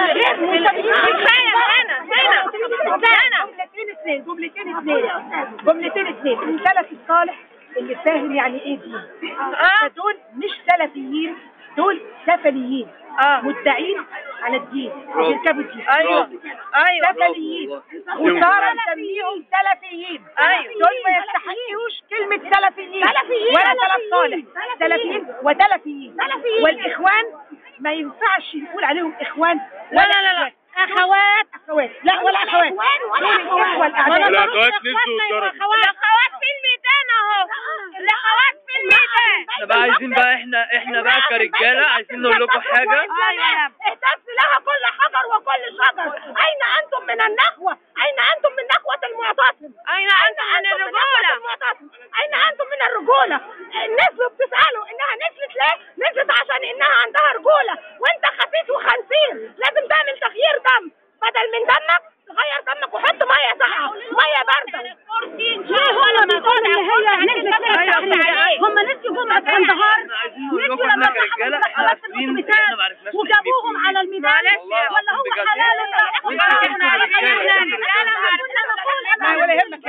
غير منتمين. كفاية سنة سنة سنة. جملتين اثنين جملتين اثنين. السلف الصالح اللي فاهم يعني ايه دين، فدول مش سلفيين، دول سفليين. مدعين على الدين، بيركبوا الدين. ايوه ايوه سفليين، وصار نسميهم سلفيين. ايوه دول ما يستحقوش كلمة سلفيين ولا سلف صالح، سلفيين وتلفيين. والاخوان ما ينفعش نقول عليهم اخوان. لا لا لا لا، اخوات اخوات، لا ولا اخوات، ولا الاخوة الاعداء. الاخوات نزلوا والدرجة، الاخوات في الميدان اهو، الاخوات في الميدان. احنا بقى عايزين بقى احنا بقى كرجاله عايزين نقول لكم حاجة. اهتز لها كل حجر وكل شجر. اين انتم من النخوه؟ اين انتم من نخوه المعتصم؟ اين انتم من الرجولة؟ اين انتم من الرجولة؟ الناس بتسالوا انها نزلت ليه؟ نزلت عشان انها عندها رجوله، وانت خسيس وخنزير، لازم تعمل تغيير دم، بدل من دمك تغير دمك وحط مية ساقعه، مية باردة. ليه هم بيقولوا ان هي نزلت للتحرير؟ هم نسيوا جمعه قندهار، نسيوا لما سحبوا المنتخبات في الاتوبيسات وجابوهم على الميدان، ولا هو حلال؟ ولا يهمك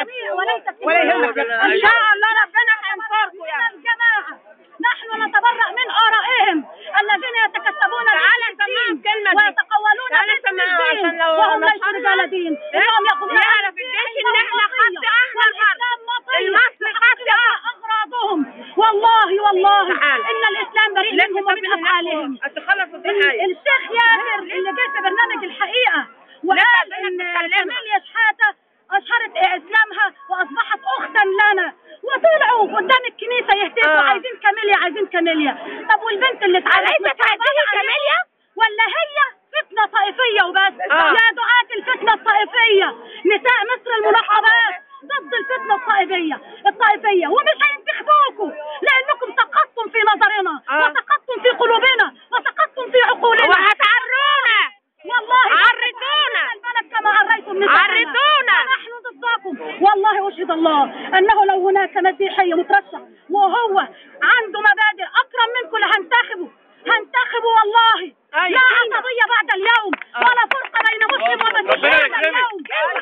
ولا يهمك، ان شاء الله ربنا هينصركم يا جماعة. نحن نتبرأ من آرائهم الذين يتكسبون بالدين ويتقولون باسم الدين وهم ليسوا رجال دين. انهم يأخذون يعرف الجيش ان احنا خط احمر، المصري خط اغراضهم. والله والله ان الاسلام بريء منهم ومن افعالهم. الشيخ ياسر اللي جه في برنامج الحقيقة وقال ان كاميليا شحاته اشهرت اسلامها واصبحت اختا لنا، وطلعوا قدام الكنيسة يهتفوا عايزين كاميليا عايزين كاميليا. طب والبنت اللي اتعرفت أليست هذه كاميليا؟ ولا هي فتنة طائفية وبس؟ يا دعاة الفتنة الطائفية، نساء مصر المنقبات ضد الفتنة الطائفية، ومش هينتخبوكوا لانكم سقطتم في نظرنا وسقطتم في قلوبنا وسقطتم في عقولنا، وهتعرونا والله، عرتونا البلد كما عريتم نساءنا، عرتونا. نحن ضدكم والله. أشهد الله أنه لو هناك مسيحي مترشح وهو عنده مبادئ أكرم منكم لهنتخبه، هنتخبه والله. لا عصبية بعد اليوم ولا فرقة بين مسلم ومسيحي بعد اليوم.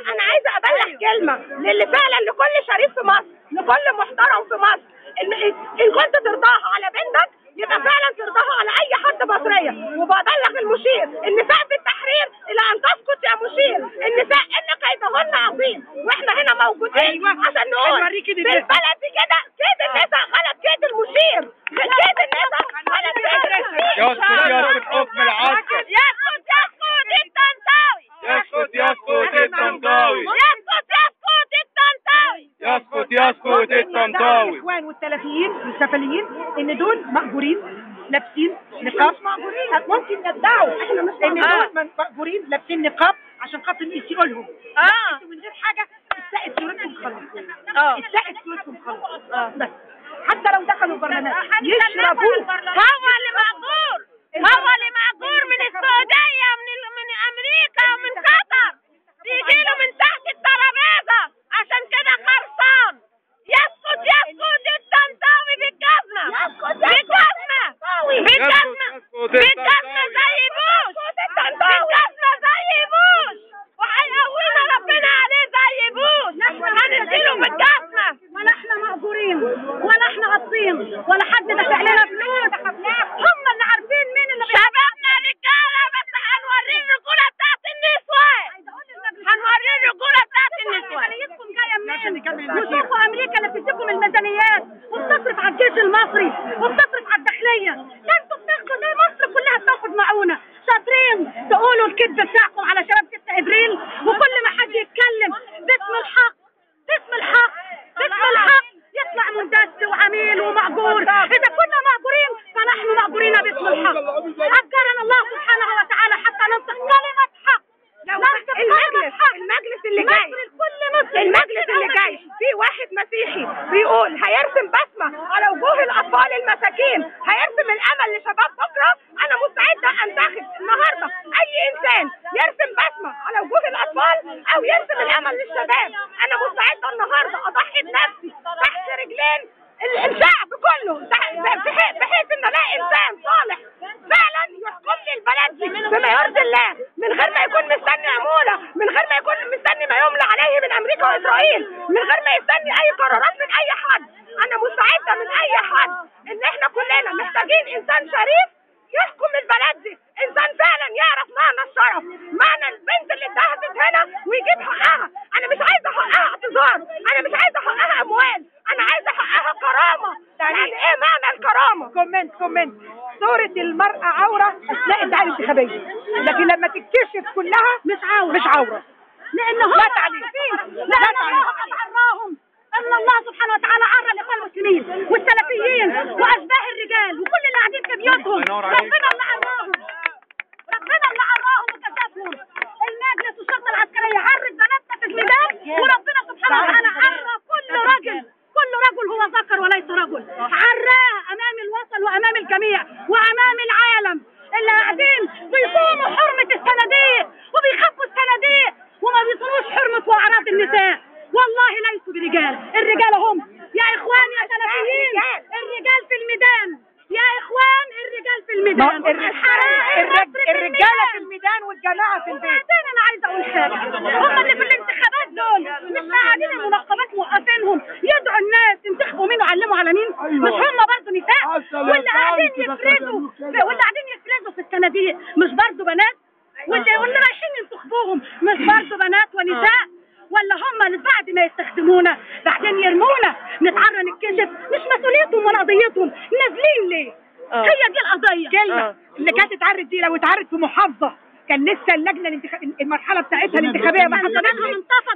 أنا عايزة أبلغ كلمة للي فعلا لكل شريف في مصر، لكل محترم في مصر، إن كنت ترضاها على بنتك يبقى فعلا ترضاها على اي حد مصرية. وببلغ المشير النساء في التحرير الى ان تسقط يا مشير، النساء ان كيدهن عظيم، واحنا هنا موجودين. أيوة. عشان نقول بالبلد كده كيد النساء غلب كيد المشير، كيد النساء غلب كيد المشير. يسقط يسقط حكم العسكر، يسقط يسقط الطنطاوي، يسقط يسقط الطنطاوي، يسقط يسقط الطنطاوي، يسقط يسقط الطنطاوي. الاخوان والتلفيين والسفليين ان دول مأجورين لابسين نقاب، ممكن يدعوا ان دول مأجورين لابسين نقاب عشان خاطر يسيئوا لهم. من غير حاجة اتسقت صورتهم خلاص، اتسقت صورتهم خلاص. بس حتى لو دخلوا البرلمان يشربوه. هو اللي مأجور، هو اللي مأجور من السعودية ومن امريكا ومن قطر، بيجي له من تحت الترابيزة، عشان كده خرصان. يسقط يسقط الطنطاوي بالجزمه، بالجزمه بالجزمه بالجزمه زي بوش، بالجزمه زي بوش، وهيقوينا ربنا عليه زي بوش، هنديله بالجزمه. ولا احنا مأجورين ولا احنا قاصين ولا حد دافع لنا فلوس، هم اللي عارفين مين اللي شبابنا رجاله. بس هنوريه الرجولة بتاعت النسوان، هنوريه الرجولة بتاعت النسوان. ميزانيتكم جاية منين؟ وشوفوا امريكا اللي بتديكم الميزانيات وبتصرف على الجيش المصري وبتصرف على الداخلية، ده انتوا بتاخدوا، ده مصر كلها بتاخد معونة. شاطرين تقولوا الكذب بتاعكم على شباب 6 ابريل، وكل ما حد يتكلم باسم الحق باسم الحق باسم الحق يطلع مندس وعميل ومأجور. إذا كنا مأجورين فنحن مأجورين باسم الحق. أجرنا الله سبحانه وتعالى حتى ننطق كلمة حق. المجلس اللي جاي، المجلس اللي جاي في واحد مسيحي بيقول هيرسم بسمة على وجوه الأطفال المساكين، هيرسم الأمل لشباب بكرة. أنا مستعدة أنتخب النهاردة أي إنسان يرسم بسمة على وجوه الأطفال أو يرسم الأمل للشباب. أنا مستعدة النهاردة أضحي بنفسي تحت رجلين الشعب كله، بحيث إن ألاقي إنسان صالح فعلا يحكم لي البلد دي بما يرضي الله. من غير ما يكون مستني عمولة، من غير ما يكون مستني ما يملى عليه من امريكا واسرائيل، من غير ما يستني اي قرارات من اي حد. انا مستعدة من اي حد ان احنا كلنا محتاجين انسان شريف يحكم البلد دي، انسان فعلا يعرف معنى الشرف، معنى البنت اللي اتهزت هنا ويجيب حقها. انا مش عايزه حقها اعتذار، انا مش عايزه حقها اموال، انا عايزه حقها كرامة. يعني ايه معنى الكرامة؟ comment. صورة المرأة عورة أثناء الدعاية الانتخابية، لكن لما تتكشف كلها مش عورة، مش عورة. لأن هم لأن الله قد عراهم، أن الله سبحانه وتعالى عرى الإخوان المسلمين والسلفيين وأشباه الرجال وكل اللي قاعدين في بيوتهم. ربنا اللي عراهم، ربنا اللي عراهم وكشفهم. المجلس والشرطة العسكرية عرت بناتنا في الميدان، وربنا سبحانه وتعالى عرى كل رجل، كل رجل هو ذكر وليس رجل، عراه امام الوطن وامام الجميع وامام العالم. اللي قاعدين بيصونوا حرمه الصناديق وبيخبوا الصناديق وما بيصونوش حرمه واعراض النساء، والله ليسوا برجال. الرجال هم يا اخوان يا سلفيين، الرجال في الميدان يا اخوان، الرجال في الميدان، الرجالة في الميدان والجماعة في البيت. وبعدين انا عايزه اقول حاجة، هم اللي في الانتخابات دول مش قاعدين المنقبات موقفينهم يدعوا الناس ينتخبوا مين ويعلموا على مين؟ أيوة. مش هم برضه نساء؟ واللي قاعدين يفرزوا، واللي قاعدين يفرزوا في الصناديق مش برضه بنات؟ واللي رايحين ينتخبوهم مش برضه بنات ونساء؟ ولا هم اللي بعد ما يستخدمونا بعدين يرمونا نتعرى نتكشف؟ مش مسؤوليتهم ولا قضيتهم، نازلين ليه؟ هي دي القضية. كلمة اللي كانت اتعرت دي لو اتعرت في محافظة كان لسه اللجنة المرحلة بتاعتها الانتخابية ما حصلتش،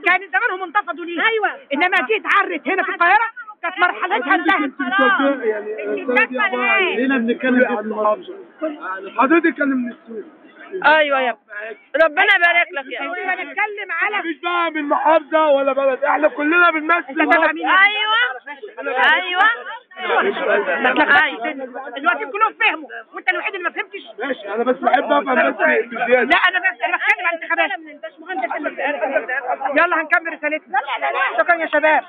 كان زمانهم انتفضوا ليها. ايوه، انما دي اتعرت هنا في القاهرة كانت مرحلتها انتهت. يعني هنا بنتكلم عن المحافظة، حضرتك اتكلم من السويس. ايوه يا ربنا يبارك لك يا ابني. بنتكلم على مفيش بقى من محافظة ولا بلد، احنا كلنا بنمثل. ايوه ايوه ايوه، دلوقتي كلهم فهموا وانت الوحيد اللي ما فهمتش. ماشي، انا بس بحب افهم بس بزيادة. لا انا بس انا بتكلم عن انتخابات. يلا هنكمل رسالتنا. شكرا يا شباب.